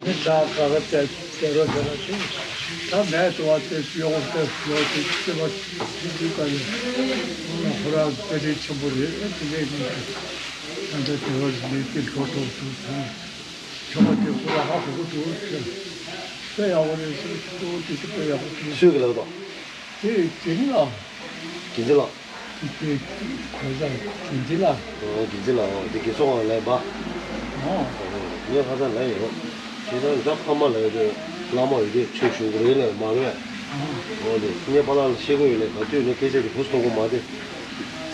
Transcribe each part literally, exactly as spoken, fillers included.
ཁྲག་ཁ་ཁ་བལྟས་བལྟས་རོགས་བྱས་ན་ཆེ། ད་མེད་དུ་བ་དེ་གཡོག་དེ་གཡོག་དེ་སྐྱེ་བ་ཆུང་ཆུང་ག་ནས་ཁོ་རང་བཀའ་དྲིན་ཆེན་པོ་རེད། ཨེ་དེ་ནས་ངས་ད་ལྟ་དེ་བར་ལས་དེ་ལྷོ་ཐོག་ཏུ་དང་ཆོ་ག་དེ་ཁོ་རང་ཧ་གོ་གི་འདུག་ཟེར། དཔེ་ཡག་པོ་རེད་ཟེར། གཙོ་བོ་དེ་དེ་དཔེ་ཡག་པོ་འདུག་སུས་གི་ལབ་དང་། དེ་དེ་རིང་ལ། དགེ་འདུན་ལགས། དེ་གོས་ཚང་དགེ་འདུན་ལགས། ཨོ་དགེ་འདུན་ལགས། ཨོ་དེ་དགེ་སོང་ལགས་པ། ཨོ། ངས་ཁ་སང་ལབ་ཡོད། ཁྱེད་རང་ད་ཕ་མ་ལབ་ཡོད་དེ་བླ་མ་ཡོད་དེ་ཆོས་ཞུ་དགོས་རེད་ལབ་མ་རེད། ཨོ་དེ་ངས་པཱ་ལགས་ལ་བཤད་དགོས་ཡོད་ལས་ག་དུས་ནས་སྐད་ཆ་དེ་བུ་སྟོང་པོ་མ་དེ་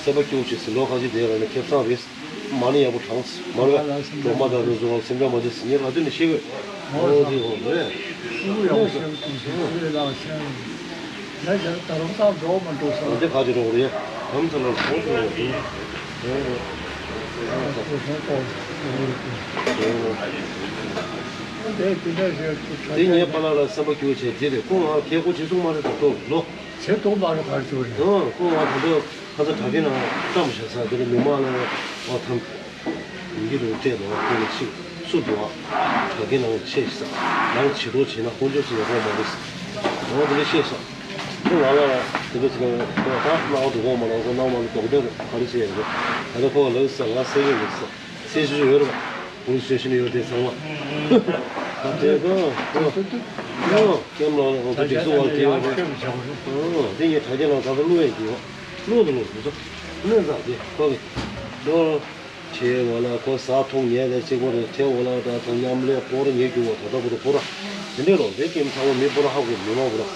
སེམས་པ་སྐྱོ་བྱེད་ཟིན་ལོ་ཁ་ཅིག་དེ་ལ་ནས་ཁེ་བཟང་རེད། མ་ཎི་ཡག་པོ་བགྲངས། མ་རེད། སྒྲོལ་མ་དང་དེ་ཚོ་སེམས་ཅན་མ་དེ་ཟིན་ངས་ག་དུས་ནས་བཤད་དགོས། ཨོ་དེ་ཨོ་རེད། ཨོ་ཡག་པོ་བཤད་དགོས་ཟིན་ལས་ལགས་ཤེས། ཡ་ཡ་ད་རུང་ད་འགྲོ་མ་འགྲོ་ས། འདི་ག་ཅི་འགྲོ་རེད། ལམ་ཚ་ལ་ཁོང་ཚོ་འགྲོ་རེད། འདི་ངའི་པཱ་ལགས་ལ་སེམས་པ་སྐྱོ་བྱས་དེ་རེད། ཁོང་ང་ཁེ་ཁོ་བྱེད་སོང་མ་རེད་ད་ལྟོ་ལོ། བྱེད་ཐུབ་མ་རེད་གར་ཚོ་རེད། ཨང་ཁོང་ང་ད་ལྟོ་ཁ་ཚ་དྲ་རྒྱའི་ནང་བཀྲམ་བཞག་ས་དེ་ནས་མི་མང་ལ་ཨོ་ཐམ། ཡིན་གྱི་རུང་བལྟས་ནོ་ཁོ་ནི་ཅིག་སུ་འདུག་ཨ། དྲ་རྒྱའི་ནང་ཆེ་ཤི་ས། ནང་བྱི་དོ་བྱེད་ན་དཀོན་མཆོག་ཅིག་ཡག་པོ་མ་རེད། འོ་དེ་ནི་ཤེས་ཤག་ཁོ་ང་ལ་དེ་འདྲ་ཅིག་ལ་ཁོ་ད་སྣང་བ་འདུག་གོ་མ་ལ་ཁོ་སྣང་བ་ལ་རྡོག་རྡོག་ག་རེ་བྱས་ཡོད་ག་ད་ལྟ་ཁོ་ལ་ས་ང་སེ་གེ་མི་ས་སེ་ཤི་ཡོད་རེད་བ། ཁོ་ཤི་ཤི་ནི་ཡོད་དེ་ཚང་མ། ད་དེ་གོ་ཁོ་ཡོ་ཀེམ་ལོ་ཁོ་དེ་སུ་བ་དེ་ཡོད་རེད། འོ་དེ་ངས་དྲ་རྒྱའི་ནང་ད་ལྟ་བླུག་ཡས་ཀྱི་ཡོད། བླུག་དུ་བླུག་དུ་ཚོ་གནོད་ཟ་དེ་ཁོ་གི་ལོ། ཁྱེད་འོ་ལ་ཁོ་ཟ་འཐུང་ཉལ་ལས་གཅིག་པོ་རེད། ཁྱེད་འོ་ལ་ད་ཚོ་མཉམ་ལས་སྤོར་ཉལ་རྒྱུ་བོ་ད་ལྟ་བུ་རུ་པོ་ར། དེ་འདྲས་རོ་དེ་ཀྱིན་ཚ་བོ་མི་པོ་ར་ཧ་གོ་མི་མ་བུ་ར།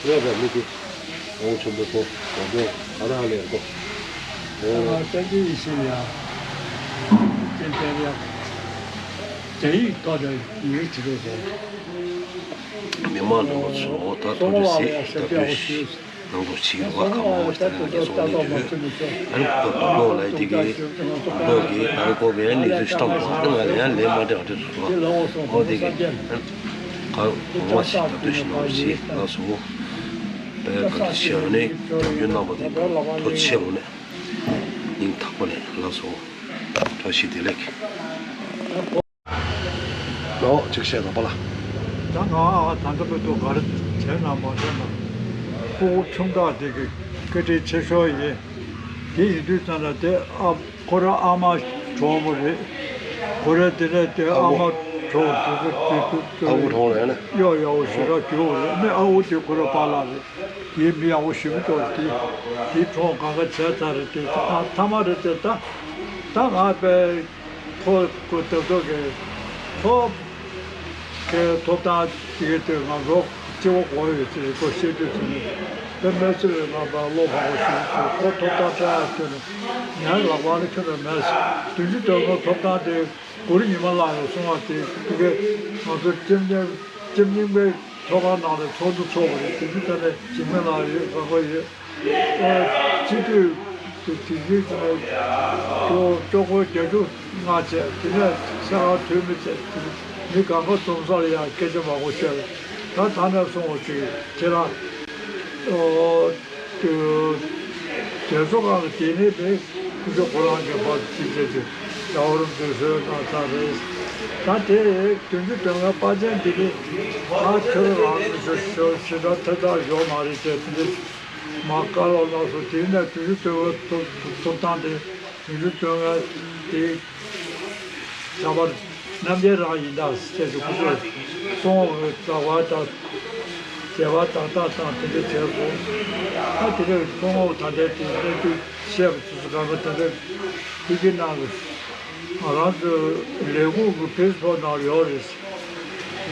རེད་རེད་མི་དེ། འོང་ཆུང་པོ་ཚོ་གོ་དོ་ག་ར་ཧ་ལས་རོ། འོ། ཨ་ཏན་ཏན་ཡིན་ཤེས་ཡ། ཏན་ཏན་ཡ། དེ་ཡིག་ཐོག་ཏུ་ཡིག་ཅི་རེད་ཟེར། མི་མང་ལ་ཚོ་ད་ཐོ་འདྲི་ཟེ་ད་དུས། ནང་དུ་ཕྱིའི་རུ་ཁག་གང་མང་བ་ཞིག་ད་ནང་གི་སོང་ནས་དུས་ཨ་ནི་ཁོ་དུ་ལོག་ལ་དེ་གའི་ལོག་གི་ད་རུ་ཀོ་གི་ནི་དུས་སྟོང་བ་ཨ་ང་ལ་ཡང་ལས་མ་འདྲ་བ་དུས་སུ་ལོ་ཨོ་དེ་གི་གང་མ་ཞིག་ད་དུས་ཤི་ནང་ཞིག་ལ་སོ་པའི་ག་ལ་ཤི་ཨ་ནི་རྒྱབ་ཡུལ་རྣམ་པ་དེ་ཐོ་ཆེ་རུ་ནས་སྙིང་ཐག་པ་ནས་ལ་སོ་བཀྲ་ཤིས་བདེ་ལེགས། ལོ་ཅིག་བཤད་དང་པ་ལ། ད་ང་ད་ལྟ་བར་དུ་ག་རེ་བྱས་ན་མ་བྱས་ན་ཕྲུ་གུ་ཆུང་དག་དེ་གི་བཀའ་དྲིན་ཆེ་ཤོས་ཡིན། དེ་ཡིན་དུས་ཙམ་ལ་དེ་ཨ་ཁོ་ར་ཨ་མ་གྲོགས་པོ་རེད། ཁོ་ར་དེ་ནས་དེ་ཨ་མ་གྲོགས་དེ་ཚོ་དེ་ཚོ་ཨ་ཁུ་གྲོགས་རེད་ཨ་ནི། གཡོག་ཡག་པོ་ཞེ་དྲག་གྱུར་པ་རེད་ནི། ཨ་ཁུ་དེ་ཁོ་ར་པཱ་ལགས་རེད། དེ་མི་ཡག་པོ་ཞེ་པོ་ཅིག་རེད། དེ་དེ་གྲོགས་གང་ག་བྱས་ཚར་རེད། དེ་ད་ཐ་མ་རེད་དེ་ད་ད་ང་པའི། ཁོ་ཁོ་ཏོག་ཏོག་གི་ཁོ་གི་ཐོབ་ཐང་དེ་དེ་ང་ཚོ་སྤྱི་བོ་གོ་ཡོད་ཅེས་ཁོ་བཤད་དུས་ཚོད་ནས་དེ་སྨན་རྩིས་པའི་ང་པ་བློ་ཕམ་པོ་ཞིག་ཁོ་ཐོབ་ཐང་སྤྲད་ཡ་ཁྱོད་ནས་ངའི་ལག་པ་ནས་ཁྱོད་ནས་མེད། བདུན་ཅུ་དོན་དགུ་ཐོབ་ཐང་དེ་གུ་རུ་ཉི་མ་ལགས་ནས་གསུངས་པ་དེ་དེ་གི་ང་ཚོ་སྤྱི་མཉམ་སྤྱི་མཉམ་པའི་ཚོགས་ཁང་ནང་ལ་ཚོགས་འདུ་ཚོགས་པ་རེད། དེ་དུས་ད་ནས་འཇིགས་མེད་ལགས་ཡོད། ག་པར་ཡོད། སྤྱི་འཐུས་དེ་དེ་དུས་ད་ནས་ཅོ་ཅོ་ཀོ་བརྒྱད་ཅུ་ལྔ་བྱས། དེ་ནས་ས་ག་འཐུས་མི་བྱས། དེ་མི་གང་ག་འཛོམས་ས་ལ་ཡང་སྐད་ཆ་མང་པོ་བཤད། ད་ད་ནས་སོང་བ་ཅིག་ཁྱེད་རང་ཨོ་དེ་ཚོ་གང་ལ་དེ་ནས་མི་སྐུ་ཞབས་ཁོ་རང་གི་བར་ཅི་བྱས་ཅི་རྒྱལ་བ་རིན་པོ་ཆེ་ཧོས་གནང་ཚར་རེད། ད་དེ་བདུན་ཅུ་དོན་ལྔ་དཔའ་ཆེན་འདི་ནི་ད་ཁྱོད་རང་གི་ཞོ་ཞོ་ཞེ་དྲག་ཐབས་ཆག་ཡོད་མ་རེད་ཅེས་དེ་འདྲ་མ་བཀའ་སློབ་གནང་སོང་། དེ་ནས་བདུན་ཅུ་དོན་ལྔ་ཐོབ་ཐོབ་ཐང་དེ་བདུན་ཅུ་དོན་ལྔ་དེ་ཁྱད་པར་རྣམ་རྒྱལ་རང་ཡིན་ད་ཅེས་སུ་སྐུ་ཚེ་སོང་བའི་ཟླ་བ་དང་། རྒྱལ་བ་དང་ཐག་དང་དེ་འདྲ་བྱས་སོང་། ད་དེ་འདྲ་སྐུ་ངོ་ད་ལྟའི་དེ་གནས་ཚུལ་བཤད་པ་དེ་ཚོ་གང་ག་ད་ལྟ་ཕ་གི་ནང་གི་ང་རང་ཚོའི་ལས་ཁུངས་ཀྱི་ཕེ་སི་བུག་ནང་ཡོད་རེད།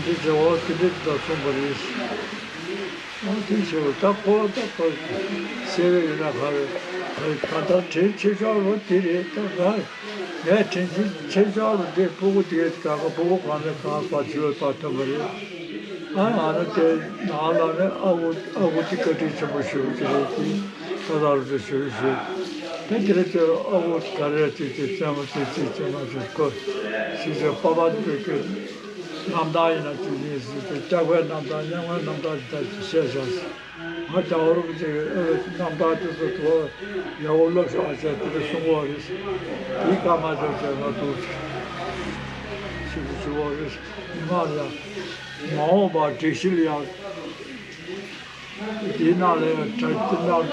དེ་འདྲ་བྱས་འོ་དེ་འདྲ་དེ་དག་གསུངས་པ་རེད། འོ་དེ་བྱས་འོ་ད་ཁོ་ད་ཁོ་བཤད་པ་ཡིན་ན་ག་རེ་ད་ད་དྲིན་ཆེ་ཤོས་རོ་དེ་རེད་ད་ག་ངས་དྲིན་ཆེ་ཆེ་ཤོས་རོ་དེ་ཕྲུ་གུ་དེ་ག་ག་ཕྲུ་གུ་གང་ནས་གང་བར་བྱོས་པར་ཐོན་པ་རེད། ཨ་ཨ་ནི་དེ་ནང་ལ་ནི་ཨ་ཁུ་ཨ་ཁུ་དེ་བཀའ་དྲིན་ཆེན་པོ་ཞུ་རྒྱུ་རེད་དེ། ད་ལྟ་རུ་དེ་ཞུ་ཞུ། དེ་དེ་རེད་དེ་ཨ་ཁུ་ག་རེ་དེ་དེ་བཙན་པོ་དེ་དེ་དེ་མ་དེ་ཁོ་ཞིག་དེ་པ་ཕ་དེ་གི་རྣམ་ཐར་ཡིན་ན་དེ་ཡིན་ཟེར་དེ་སྐྱབས་མགོན་རྣམ་ཐར་མཉམ་མགོན་རྣམ་ཐར་དེ་ད་བཤད་བཞག་ཟེར། ང་རྒྱལ་བ་རིན་པོ་ཆེ་གི་ཨ་ཁུ་རྣམ་ཐར་དེ་ཚོ་དེ་ཡག་པོ་ལབ་ཤོག་ཨ་ཅག་དེ་འདྲ་གསུང་གི་ཡོད་རེད། དེའི་སྐར་མ་འདྲ་བྱས་ང་འདུག་ཞིག་དེ་ཞུ་གི་ཡོད་རེད། ང་ལ་ཡང་མ་འོངས་པ་སྒྲིག་གཞི་ལ་ཡང་འདིའི་ནང་ལ་ཡང་གྲ་འདི་ནང་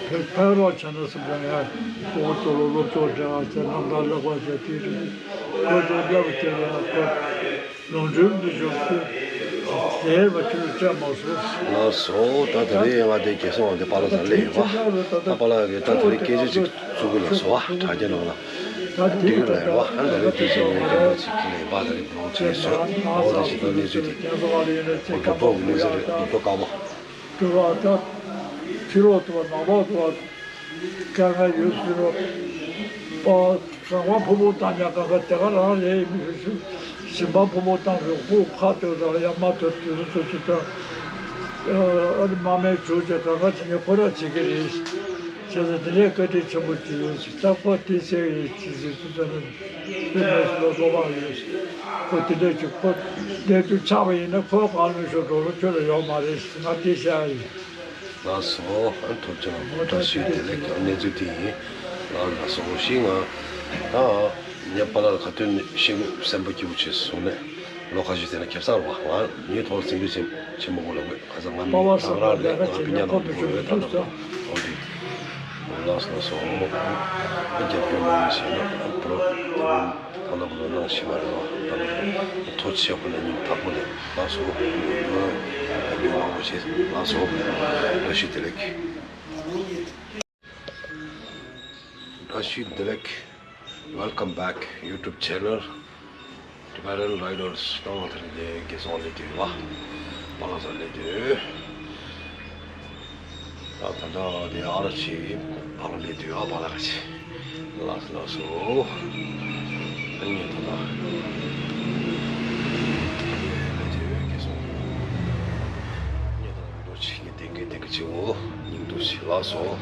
ཕེབས་ཕེབས་རོགས་བྱས་ན་བསམ་པ་ཡང་ཨོ་ཙོ་ལོ་སློབ་གཙོ་འདྲ་བ་བྱས་རྣམ་ཐར་ལེགས་པ་བྱས་དེ་རེད། ཁོ་ཚོ་སླེབས་དེ་ལ་ཡང་ཁོ། ནོར་འཁྲུལ་འདི་ཞོག་ཚུལ་དེའི་བ་ཆུ་ལ་སྤྲད་མ་སོང་། ལགས་སོ། ད་དེ་རིང་ང་དེ་རྒྱལ་སྲུང་དབང་འདུས་པཱ་ལགས་ཚང་སླེབས་ཡོད་པ། ད་པཱ་ལགས་ཀྱིས་ད་དེ་རིང་སྐད་ཆ་ཅིག་བཙུགས་ཀྱི་ལགས་སོ་བ། དྲ་རྒྱ་ནང་ལ་འདི་གི་ལས་རོགས་ཨ་ད་རིང་དུས་ཚོད་ངའི་རྒན་པ་ཅིག་གིས་ལས་པ་ད་རིང་བློ་ཆེན་བཟོས་འོ་ད་ཞིག་ད་གནས་ཚུལ་དེ་ཨོ་རྒྱ་པོ་གི་གནས་ཚུལ་རེད་འདུག་ད་དཀའ་པོ། འགྲོ་བ་ད་ཕྱི་ལོག་ཏུ་བ་ནང་ལོག་ཏུ་བ་དཀའ་ངལ་ཡོད་ཟེར་རོ། ཨོ། ཟངས་མ་ཕུ་བོ་བཏང་ཀྱང་གང་ག་དེ་ག་རང་རེད་མི་ཤེས། ཞིང་པ་ཕུ་བོ་བཏང་གི་ཁོ་ཁ་ཐོག་རང་ཡང་མ་ཐོབ་དུས་སུ་ཚོ་ཚོ་དང་། ཨ་ནི་མ་མའི་ཇོ་ཅེ་གང་ག་བྱེད་ཉེ་ཁོ་ར་བྱེད་ཀྱི་རེད། བྱས་ཙང་དེ་ལས་བཀའ་དྲིན་ཆེན་པོ་ཅིག་ཡོད་ཅིག་ད་ཁོ་དེ་ཟེར་ཡོད་ཅིག་ཟེར་དུས་ཙམ་ནས་དེ་མེད་སུ་ལ་བཟོ་བ་ཡོད་ཅིག་ཁོ་དེ་འདྲ་ཅིག་ཁོ་བསྡད་དུས་ཆགས་པ་ཡིན་ན་ཁོ་གང་ལོས་ཤོར་འགྲོ་ལོ་ཁྱོད་ལ་ཡོད་མ་རེད་ཟེར་ང་དེ་བཤད་ཡིན། ལགས་སོ། ཨ་ཐུགས་རྗེ་ཆེ། བཀྲ་ཤིས་བདེ་ལེགས། གནས་ཚུལ་དེ་ཡིན། ལགས་ལགས་སོ། ཞིག་ང་ད་ངས་པཱ་ལགས་ལ་ག་དུས་ནས་ཤེས་དགོས་སེམས་པ་སྐྱིད་པོ་བྱས་སོང་ནས་ལོ་ཁ་ཤས་ཟིན་ན་ཁེ་བཟང་རེད་བ། ང་མིའི་ཐོག་ལ་སེམས་འདུལ་ཆེན་ཆེན་མོ་དགོས་ལབ་དགོས་ཁ་སང་ང་མི་ཁྲག་རག་ལས་ང་སྤུན་ཀྱག་ནང་དུ་འགྲོ་བའི་ད་ལྟ་ཨོ་དེ་ལགས་ལགས་སོ། ཨ་རྒྱབ་སྐྱོར་གནང་མཁན་ཞིག་ན་ཨ་བུ་རོ་ད་ལྟ་བུ་རོ་གནང་ཤེས་པ་རེད་བ། ད་ལྟ་ཐོ་ཆེ་ཁོ་ན་ཉིན་དག་པོ་ནས་ལགས་སོ། ཨ་རྒྱབ་སྐྱོར་མང་པོ་བྱས་ལགས་སོ། བཀྲ་ཤིས་བདེ་ལེགས། བཀྲ་ཤིས་བདེ་ལེགས། Welcome back YouTube channel Tibetan Riders. ད་ང་དེ་རིང་དེ་རྒྱལ་སྲུང་སླེབས་དུས་བ། པཱ་ལགས་ཚང་སླེབས་དུས། ད་ད་ལྟ་དེ་ཨ་ར་ཆེ་པཱ་ལགས་སླེབས་དུས་ཨ་པཱ་ལགས་ཆེ། ལགས་སོ་ལགས་སོ། ཨ་ནི་ད་ལྟ་སླེབས་དུས་རྒྱལ་སྲུང་། ཨ་ནི་ད་ལྟ་འགྲོ་ཆེ་ངས་དེང་གི་དེང་གི་ཆེ་བོ་ཉིན་དུ་ཆེ་ལགས་སོ།